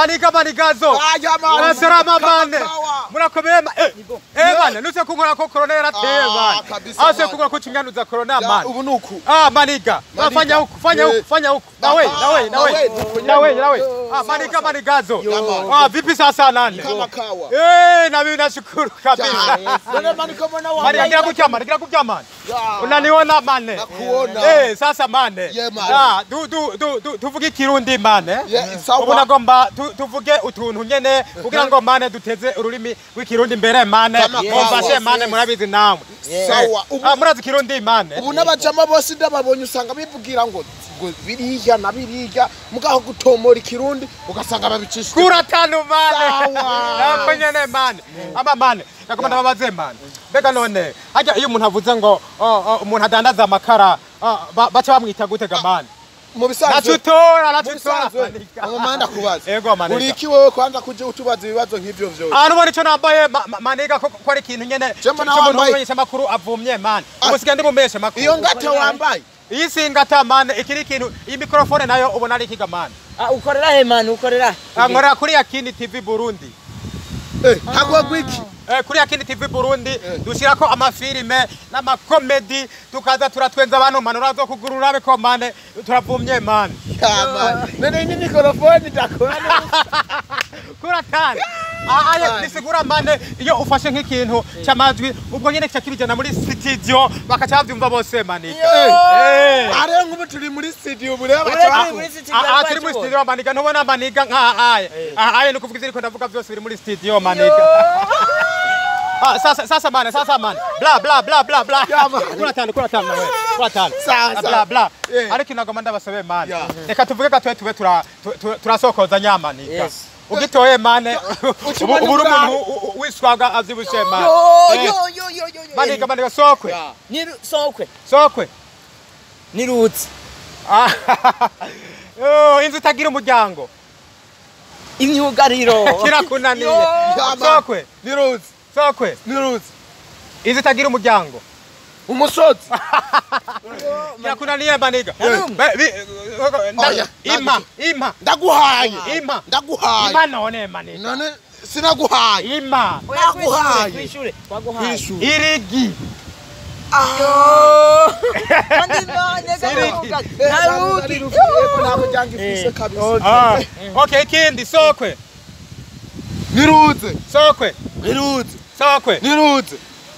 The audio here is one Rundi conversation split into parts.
Maniga manigazo. Salama mane. Murakomeye mane nutse kunkora ko corona yarateye mane. Ase kunkora ko cinganuza corona mane. Ubu nuku. Ah maniga. Fanya huku, fanya huku, fanya huku. Nawe, nawe, nawe. Nawe, nawe. Ah maniga manigazo. Ah vipi sasa nane? Kama kawa. Eh na mimi nashukuru kabisa. None mani kama na wa. Mani ngira kuchama, ngira kuchama. Unaniona mane. Nakuona. Eh sasa mane. Ah du du du du tuvuge Kirundi mane. Ubu nagomba tuvuge utuntu nyene kugira ngo mane duteze ururimi rw'ikirundi mbere mane. Mumfashe mane murabizi namwe. Sawa. Ah murazi Kirundi mane. Ubu n'abajama bose ndababonye usanga bivugira ngo biriya na biriya mugaho gutomora Ikirundi ugasanga babicisha. Kura tanu mane. Sawa. Nyene mane. Ama mane. Nagomba ndababaze mane. Mbega none hajya iyo umuntu avuze ngo umuntu adandaza amakara baca bamwita gute ga mane? Mubisanzwe nachutora nachutora mama ndakubaza. Ego maniga. Uriki wewe kwanza kuje utubaza ibibazo nk'ivyo vyose. Ah nubona ico nambaye maniga ko ari ikintu nyene cy'umuntu wamenyesha makuru avumye mane. Ubusiga ndi mumesha makuru. Iyo ngata wambaye. Iyi singata mane iki ni kintu iyi microphone nayo ubona ari ikiga mane. Ah ukorera he mane ukorera? Ah nkorera kuri Yakini TV Burundi. Eh hagwa gwiki. Kuri Yakini TV Burundi dushirako amafilime n'amakomedi tukaza turatwenza abantu mane urazo kugurura beko mane turavumye mane. None ni microphone ndakora. Kura tani. Aye nisigura mane iyo ufashe nk'ikintu cy'amajwi ubwo nyene cyakibijana muri studio bakacavyumva bose mane. Are nk'ubu turi muri studio bureba bacha. Turi muri studio maniga ntubona maniga nka aye. Aye nukuvuga iziriko ndavuga byose biri muri studio maniga. Ah sasa sasa mane sasa mane. Bla bla bla bla bla. Kura tano kura tano nawe. Kura tano. Bla bla. Ariko nagomba ndabasabe mane. Reka tuvuge gatwe tube turasokoza nyama nika. Ugitoye mane ubu umuntu wiswaga avyibushe mane. Yo yo yo yo yo. Maniga maniga sokwe. Ni sokwe. Sokwe. Ni rutsi. Ah. Oh inzu itagira umuryango. Imyugariro. Kirakunaniye. Sokwe. Ni rutsi. Sokwe. Ni rutsi. Inzu itagira umuryango. Umusozi. Kirakunaniye maniga. Ima ima ndaguhaye. Ima ndaguhaye. Ima none maniga. None sinaguhaye. Ima ndaguhaye. Kwishure twaguhaye. Irigi. Ah. Kandi mane garuki. Ah. Okay ikindi sokwe. Niruze. Sokwe. Niruze. Sokwe. Niruze.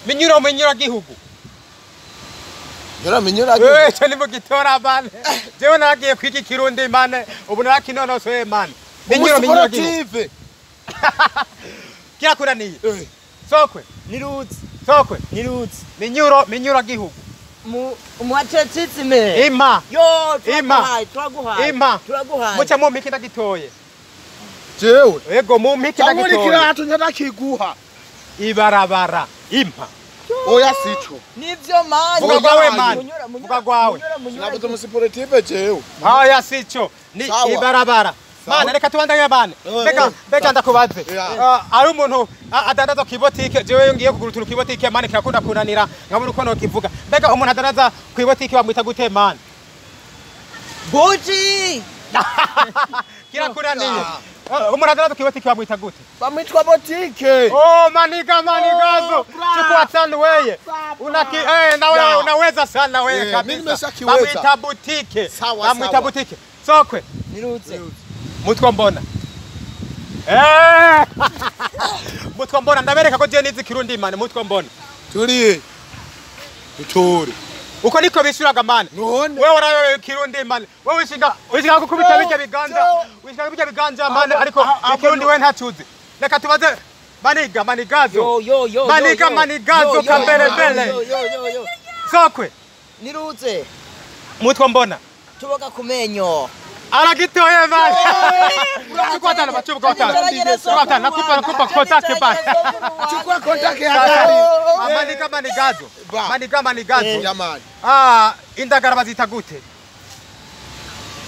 Minyuro minyura gihugu. Yora minyura gihugu. Eh cyo ni mugitora bane. Jewe naragiye kwiga Ikirundi mane ubu narakinonosoye mane. Minyuro minyura gihugu. Kirakunaniye. Sokwe. Niruze. Sokwe. Niruze. Minyuro minyura gihugu. Mu muatetitsime. Ima. Yo ima. Twaguhaye. Ima. Turaguhaye. Mucha mu mpiki ndagitoye. Jewe. Ego mu mpiki ndagitoye. Cyangwa ndakiguha. Ibarabara. Impa. Oya sico. Nivyo mane. Vuga gwawe mane. Vuga gwawe. Nabuze umusiportive jewe. Oya sico. Ni ibarabara. Mane reka tubandanye bane. Beka beka ndakubaze. Ari umuntu adandaza kwibotike jewe ngiye kugura utuntu kwibotike mane kirakunda kunanira nkabura uko nokivuga. Mbega umuntu adandaza kwibotike bamwita gute mane? Buji. Kirakunaniye. Umuntu adandaza kwibotike bamwita gute? Bamwitwa botike. Oh maniga manigazo. Chukua tano weye. Unaki na wewe unaweza sana wewe kabisa. Bamwita butike. Bamwita butike. Sokwe. Niruze. Mutwa mbona. Mutwa mbona ndabereka ko je nizi Kirundi mane mutwa mbona. Turi. Tuturi. Uko niko bishuraga mane. Wewe warawe Kirundi mane. Wewe wishinga wishinga gukubita bijya biganja. Wishinga bijya biganja mane ariko Kirundi we ntacuzi. Reka tubaze maniga manigazo. Yo yo yo. Maniga manigazo kambere mbele. Yo yo yo. Sokwe. Niruze. Mutwa mbona. Tuboga kumenyo. Aragitoye mane. Chukua tano chukua tano. Chukua tano nakupa nakupa contact bana. Chukua contact ya gari. Maniga manigazo. Maniga manigazo. Jamani. Ah indagara bazita gute?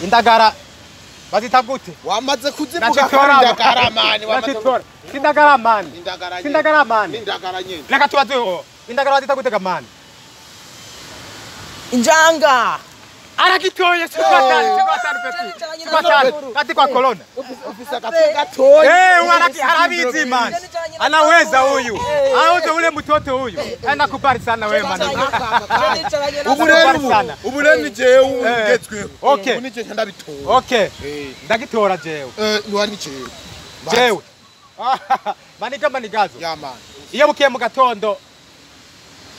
Indagara bazita gute? Wamaze kuzivuga ko indagara mani wamaze. Indagara mani. Indagara mani. Indagara nyene. Reka tubaze indagara bazita gute gamani? Injanga. Aragitoye chukwa tano petit. Chukwa tano. Kati kwa corona. Ufisa katwe gatoya. Arabizi man. Anaweza huyu. Anaweza ule mtoto huyu. Anakubali sana wewe man. Ubu rero ni jewe ugezweho. Okay. Ubu ni jewe ndabitora. Okay. Ndagitora jewe. Niwa ni jewe. Jewe. Maniga manigazo. Ya man. Iyo bukiye mu gatondo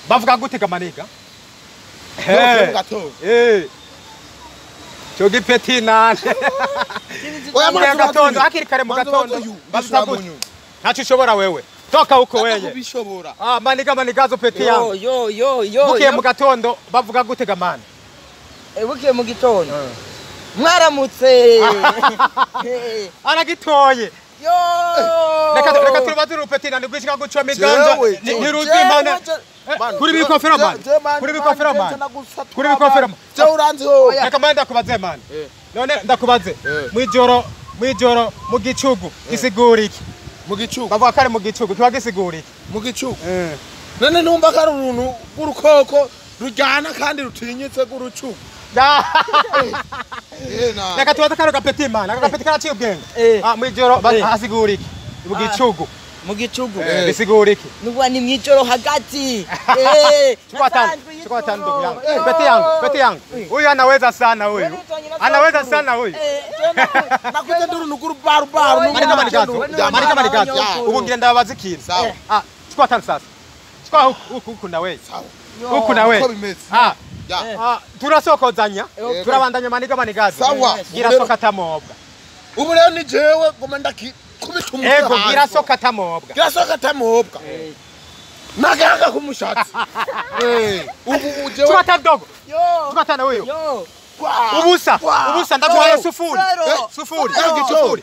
bavuga gute ga maniga? Cyo gipeti nane. Oya mu gatondo hakiri kare mu gatondo bavuga gute? Ntacyo ushobora wewe. Toka huko wewe. Ndakubishobora. Maniga manigazo peti yangu. Yo yo yo. Bukiye mu gatondo bavuga gute ga man? Bukiye mu gitondo. Mwaramutse. Aragitoye. Yo. Reka turubaze urupeti nani gwishika gucwa miganja niruzi mana. Kuri bikofero man. Kuri bikofero man. Kuri bikofero man. Je uranzi ho. Reka manda ndakubaze man. None ndakubaze. Mwijoro mu gicugu gisigura iki? Mu gicugu. Bavuga kare mu gicugu kiba gisigura iki? Mu gicugu. None numva kare uruntu rw'urukoko rujyana kandi rutinyitse rw'urucugu. Reka tubaze kare gapeti man. Aka gapeti karaciye ubwenge. Mwijoro hasigura iki? Mu gicugu. Mu gicugu. Bisigura iki? Nuwa ni mwijoro hagati. Chukua tano ndugu yangu. Peti yangu. Huyu anaweza sana huyu. Anaweza sana huyu. Nakuze nduru nukuru baru baru. Maniga manigazo. Maniga manigazo. Ubu ngira ndabaza ikintu. Sawa. Chukua tano sasa. Chukua huku na wewe. Sawa. Huku na wewe. Turasokozanya. Turabandanya maniga manigazo. Sawa. Gira soka tamobwa. Ubu rero ni jewe ngoma ndaki Ego gira soka tamobwa. Gira soka tamobwa. Naganga kumushatsi. Ubu jewe. Chukua tano dogo. Yo. Chukua tano huyo. Yo. Ubusa. Ubusa ndaguhaye sufuri. Sufuri. Nagitoye.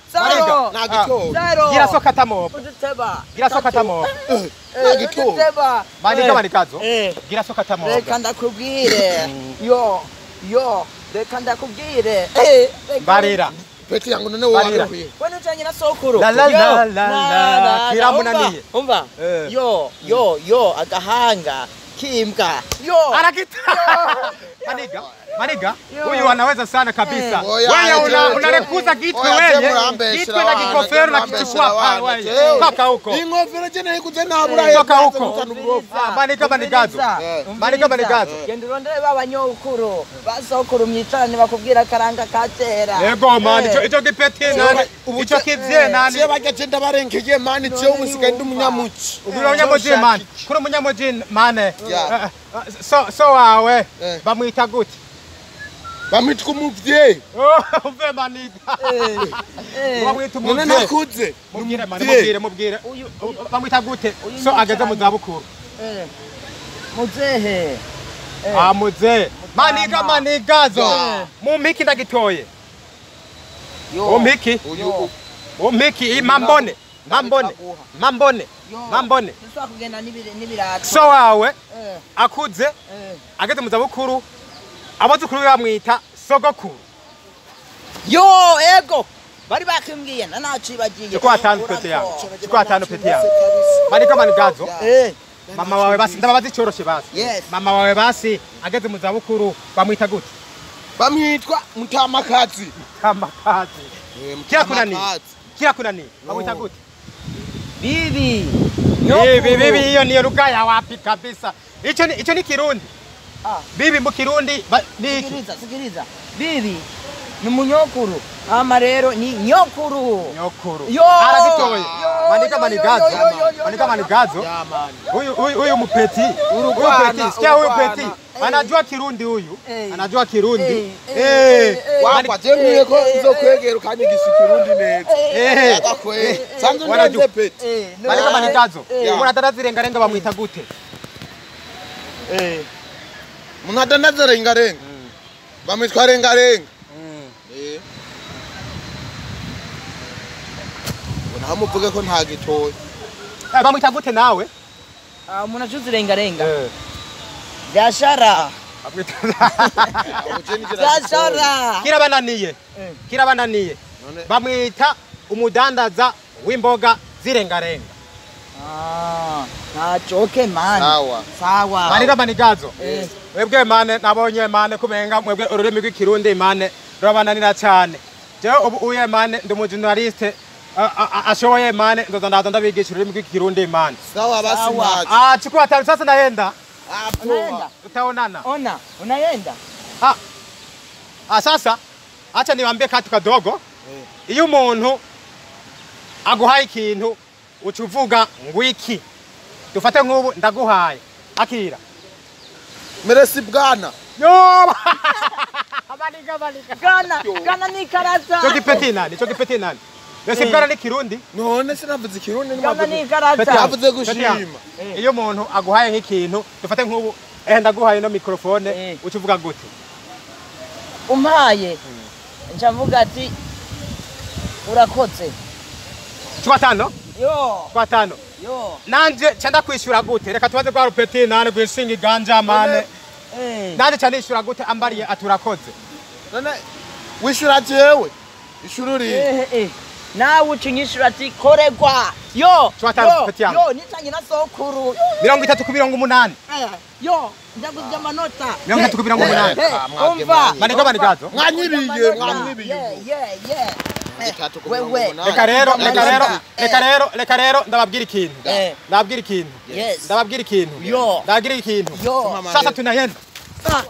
Nagitoye. Gira soka tamobwa. Uduteba. Gira soka tamobwa. Nagitoye. Maniga manigazo. Gira soka tamobwa. Reka ndakubwire. Yo. Yo. Reka ndakubwire. Barira. Peti yangu none wowe waruhiye. Wewe ujanye na sokuru. La la la la. Kiramunaniye. Umva. Yo yo yo agahanga kimbwa. Yo. Aragita. Maniga. Maniga. Huyu anaweza sana kabisa. Wewe unarekuza gitwe wewe. Gitwe na kikofero na kichukua pale wewe. Toka huko. Ingofero je nayikuze nabura. Toka huko. Maniga manigazo. Maniga manigazo. Genda urondere babanyokuru. Basokuru myicarane bakubwira karanga katera. Yego man, ico gipeti nani? Ico kivye nani? Je bajya ndabarenkeye man, je usigaye ndi umunyamuci. Uri umunyamuci man. Kuri umunyamuci man. So wawe bamwita gute? Bamwitwa umuvyeyi. Umve maniga. Bamwita umuvyeyi. None nakuze. Mubwire man, mubwire. Bamwita gute? So ageze mu zabukuru. Muzehe. Muzehe. Maniga manigazo. Mumpiki ndagitoye. Umpiki. Umpiki mambone. Mambone. Mambone. Mambone. Kugenda n'ibirato. So wawe akuze ageze mu zabukuru abazukuru bamwita sogokuru. Yo ego bari bakimbwiye nanacibagiye. Chukua tano pete yangu. Chukua tano pete yangu. Maniga manigazo. Mama wawe basi ndababaza icoroshe basi. Mama wawe basi ageze mu zabukuru bamwita gute? Bamwitwa Mutamakazi. Mutamakazi. Kirakunani. Kirakunani. Bamwita gute? Bibi. Bibi bibi hiyo niyo lugha ya wapi kabisa. Icho ni Kirundi. Bibi mu Kirundi ni iki? Sikiliza, sikiliza. Bibi ni munyokuru. Ama rero ni nyokuru. Nyokuru. Aragitoye. Maniga manigazo. Maniga manigazo. Huyu mupeti. Huyu peti. Sikia huyu peti. Anajua Kirundi huyu. Anajua Kirundi. Wapa je mwiye ko nzokwegera ukanyigisha Kirundi neza. Agakwe. Sanzu ndenze peti. Maniga manigazo. Umuntu zirenga bamwita gute? Umuntu adandaza rengarenga. Bamwitwa rengarenga. Naho muvuge ko nta gitoye. Bamwita gute nawe? Umuntu acuze rengarenga. Biashara. Biashara. Kirabananiye. Kirabananiye. Bamwita umudandaza w'imboga zirengarenga. Ntaco, okay man. Sawa. Sawa. Maniga manigazo. Eh. Mwebwe mane nabonye mane kumenga mwebwe ururimi rw'ikirundi mane rurabananira cyane. Jewe ubu uye mane ndi umujournaliste ashoboye mane ndoza ndaza ndabigisha ururimi rw'ikirundi mane. Sawa basi Sawa. ntaco. Ah, chukua tano sasa naenda. Ah, Unaenda? poa. Tutaonana. Ona, unaenda? Ah. Ah, sasa acha niwaambie katu kadogo. Iyo umuntu aguhaye ikintu uca uvuga ngwiki. Dufate nk'ubu ndaguhaye. Akira. Merci bwana. Yo! Maniga maniga. Gana, gana ni karata. Cyo gipeti nani? Cyo gipeti nani? Mbese bwana ni Kirundi? None sinavuze ikirundi Gana ni ntiwavuze. karata. Yavuze gushima. Iyo umuntu aguhaye nk'ikintu, dufate nk'ubu ndaguhaye no microphone, uca uvuga gute? Umpaye. Nca mvuga ati urakoze. Chukua tano? Yo, Chukua tano. yo. Nanje ca ndakwishura gute? Reka tubaze kwa rupeti nane kwisinga iganja mane. Nanje ca nishura gute ambariye aturakoze. None wishura jewe. Ishura uri. Nawe uca unyishura ati koregwa. Yo, Chukua tano, yo, peti yangu. yo, nitange na sokuru. 30 ku 80. Yo, ndaguzya amanota. 30 ku 80. Umva. Maniga manigazo. Mwanyibiye, mwanyibiye. Yeah, yeah, yeah. 30 ku Wewe. 80. Reka rero, reka rero, Amanota. reka rero, reka rero ndababwira ikintu. Ndababwira ikintu. Yes. Ndababwira ikintu. Yo. Ndababwira ikintu. Yo. Sasa tunaenda. Ah.